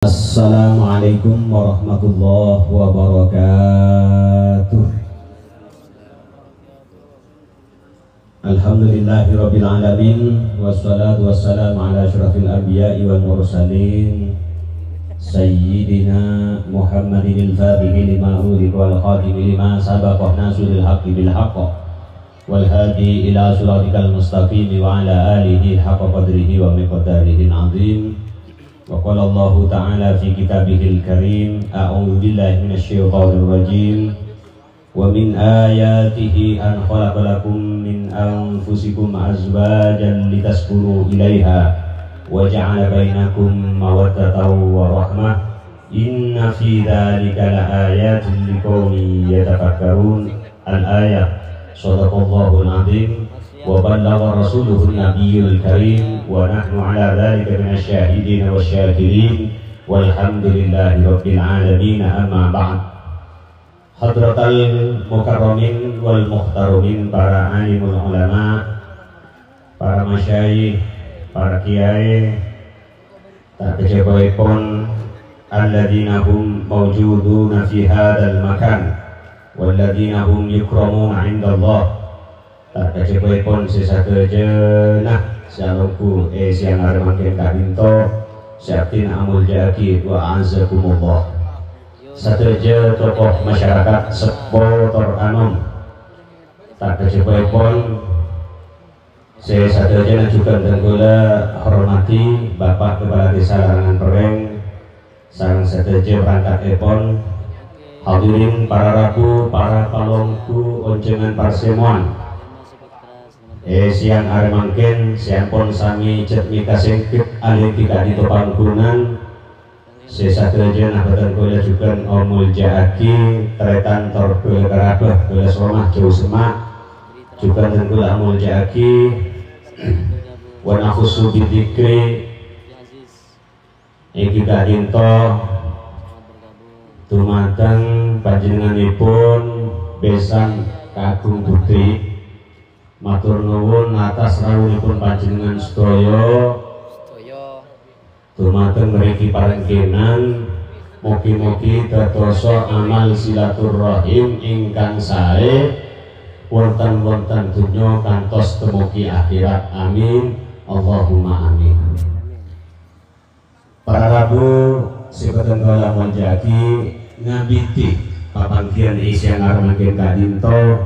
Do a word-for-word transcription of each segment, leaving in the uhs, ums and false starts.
Assalamualaikum warahmatullahi wabarakatuh. Alhamdulillahirabbil alamin, wassalatu wassalamu ala asyrafil anbiya'i wal mursalin, sayyidina Muhammadinil fatihi lima ughliqa wal khatimi lima sabaqa, nasiril haqqi bil haqq, wal hadi ila siratikal mustaqim, wa ala alihi haqqa qadrihi wa miqdarihil azim. Wa qala Allahu ta'ala fi kitabihil karim, a'udzu billahi minasy syaithanir rajim. Wa min ayatihi an khalaqa lakum min anfusikum azwajan litaskunu ilaiha wa ja'ala bainakum mawaddatan wa rahmah. Inna fi dzalika laayatil liqaumin yatafakkarun. Al-ayah. Shadaqallahul adzim wa ballagha rasuluhun nabiyul karim wa nahnu ala dzalika minasy syahidin wasyakirin. Walhamdulillahi rabbil alamin. Amma ba'd. Hadratal mukarramin wal muhtaramin, para alimul ulama, para masyayikh, para kiai, ta' kajhâbâèpon alladzina hum maujuduna fi hadzal makan walladzina hum yukramuna 'indallah. Ta' kajhâbâèpon sè sadhâjâna sè alongghu è sèyang arè mangkèn ka'dinto, sè abdhina amoljâ'aghi wa a'azzakumullah. Sadhâjâ tokoh masyarakat, seppo tor anom. Ta' kajhâbâèpon sè sadhâjâna jhughân dhân kaulâ hormadhi Bapak Kepala Desa Larangan Perrèng, sareng sadhâjâ perangkatèpon, hadirin para rabu, para palongghu onjhângan parsemowan. È sèyang arè mangkèn, sè ampon samè cè' mèka sèngket alèngghi ka'dinto pangghungan, sè sadhâjâna bhâdhân kaulâ jhughân amoljâ'aghi tarètan tor bhâlâ karabhât, bhâlâ somma, jhâu semma', jhughân dhân kaulâ amoljâ'aghi, wa nakhussu bidzikri èngghi ka'dinto dumateng panjhennengnganèpon bhisan Kaagung Putri. Mator nuwun atas rawuhèpon panjhennengngan sadhâjâ. Dumateng mriki parengkenan, mogi-mogi dadosa amal silaturrahim ingkang saè wonten-wonten dunyo kantos temogi akhirat. Amin. Allahumma amin. Para rabu sè bhâdhân kaulâ moljâ'aghi, ngabidhi papangghiyân è sèyang arè mangkèn ka'dinto,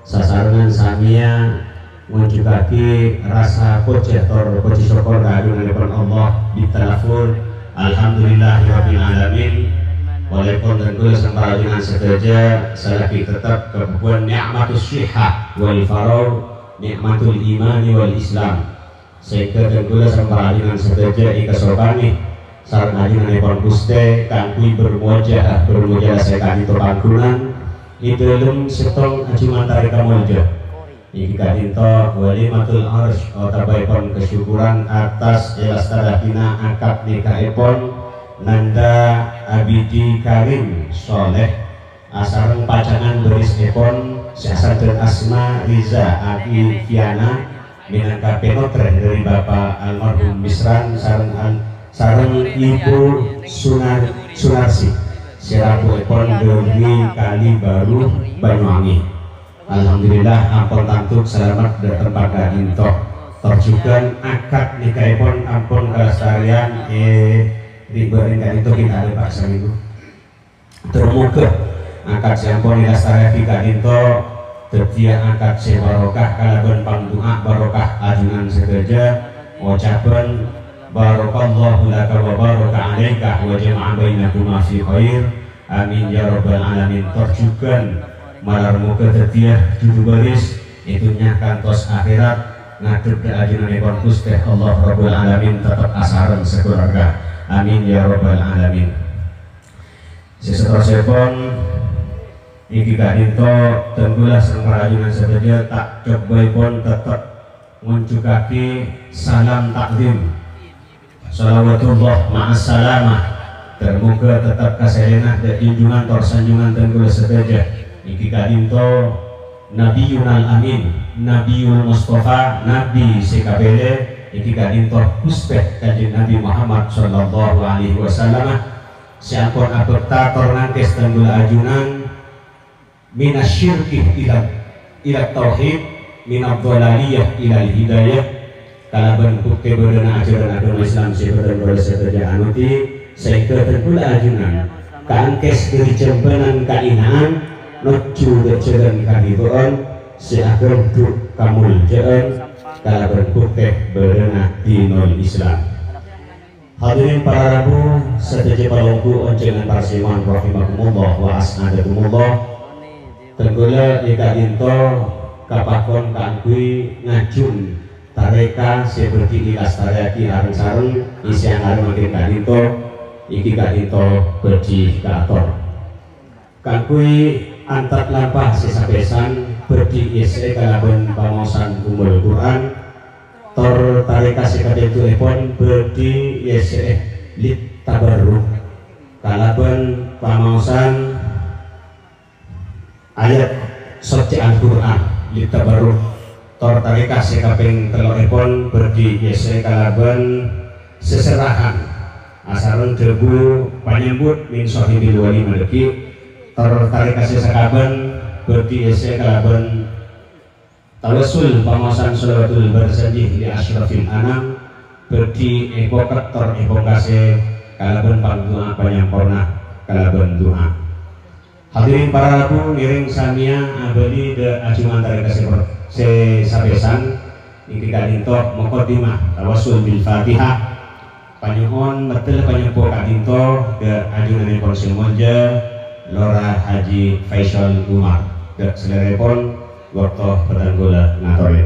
sasarengan samèya ngonjhughâghi rasa pojhâ tor pojhi sokkor ka ajunanèpon Allah bit talaffuz, "Alhamdulillahirabbil alamin." Walaèpon dhân kaulâ sareng para ajunan sadhâjâ salaghi tettep kabâbâ'ân ni'matus shihah wal faragh, ni'matul imani wal islam. Sèngghâ dhân kaulâ sareng para ajunan sadhâjâ èkasokanè sareng ajunanèpon Ghustè kaangghuy bermuwajahah, bermujalasah è ka'dinto pangghungan, è dhâlem sèttong ajumantara èkamoljâ. Èngghi ka'dinto walimatul arsy, otabâèpon kasyukuran atas èlastarèaghina akad nikaèpon Nanda Abidi Karim Soleh asareng pacangan bârisèpon sè asandhân asma Riza Adi Fiana, mènangka pènotrè dhâri Bapa almarhum Misran sareng al-, sareng Ibu Sunar-, Sunarsi, sè rabuèpon dhâri Kalibaru, Banyuwangi. Alhamdulillah, ampon tanto salamet dâteng ka'dinto. Tor jhughân akad nikaèpon ampon kalestarèyan è ri-bâri' ka'dinto kita ada paksa minggu. Tor moghâ akad sè ampon èlastarèaghi ka'dinto dhâddhiyâ akad sè barokah kalabân pangdu'a barokah ajunan sadhâjâ, ocabhân, "Barakallahu laka wa baraka alaika wa jama'a bainakuma fi khair." Amin ya rabbal alamin. Tor jhughân malar moghâ dhâddhiyâ jhudhu bâris è dhunnya kantos akhèrat, ngadhep dâ' ajunanèpon Ghustè Allah Rabbul Alamin, tettep asareng sakeluarga. Amin ya rabbal alamin. Sè saterrossèpon, èngghi ka'dinto, dhân kaulâ sareng para ajunan sadhâjâ ta' cobbâèpon tettep ngonjhughâghi salam takzim. Shalawatullah ma'as salamah. Tor moghâ tettep kasèlèna dâ' junjungan tor sanjungan dhân kaulâ sadhâjâ. Èngghi ka'dinto Nabiyunal Amin, Nabiyul Mustafa, Nabi sè kapèlè, Èngghi ka'dinto Ghustè Kanjeng Nabi Muhammad sallallahu alaihi wasallam sè ampon abhâkta tor ngangkès tèngghulla ajunan minasyirki ila, ila tauhid, minadh dhalaliyah ilal hidayah, kalabân buktè bâdâna ajhârân aghâma Islam sè bhâdhân kaulâ sadhâjâ anodhi, saèngghâ tèngghulla ajunan kaangkès dâri jhâmbânan kahinaan nojjhu ka jhâlân karidhoan sè aghândhu' kamoljâ'ân kalabân buktè bâdâna dinul Islam. Hadirin para rabu, sadhâjâ palongghu onjhângan parsimon rahimakumullah wa as'adakumullah. Tèngghulla è ka'dinto kapakon kaangghuy ngajhun tarèka sè bhâdhi èlastarèyaghi areng-sareng è sèyang arè mangkèn ka'dinto, èngghi ka'dinto bhâdhi kaator. Kaangghuy antat lampa sè sapèsan bhâdhi èyessè'è kalabân pamaosan Ummul Qur'an, tor tarèka sè kapèng duwâ'èpon bhâdhi èyessè'è lit tabarruk kalabân pamaosan ayat soccè Al-Qur'an, lit tabarruk. Tor tarèka sè kapèng tello'èpon bhâdhi èyessè'è kalabân seserahan asareng dhâbu panyambut min shahibil walimah dhâggi'. Tor tarèka sè sakabân bhâdhi èyessè'è kalabân tawassul pamaosan shalawatul barzanji li asyrafil anam, bhâdhi èpokèt tor èpongkasè kalabân pangdu'a panyamporna kalabân du'a. Hadirin para rabu, ngèrèng samèya abâli dâ' ajunan tarèka sè per-, sè sapèsan, èngghi ka'dinto muqaddimah tawassul bil Fatihah. Panyo'on meddhâl panyempo ka'dinto dâ' ajunanèpon sè molja Lora Haji Faisal Umar. Dâ' salèrana èpon, bâkto bhâdhân kaulâ ngatorè.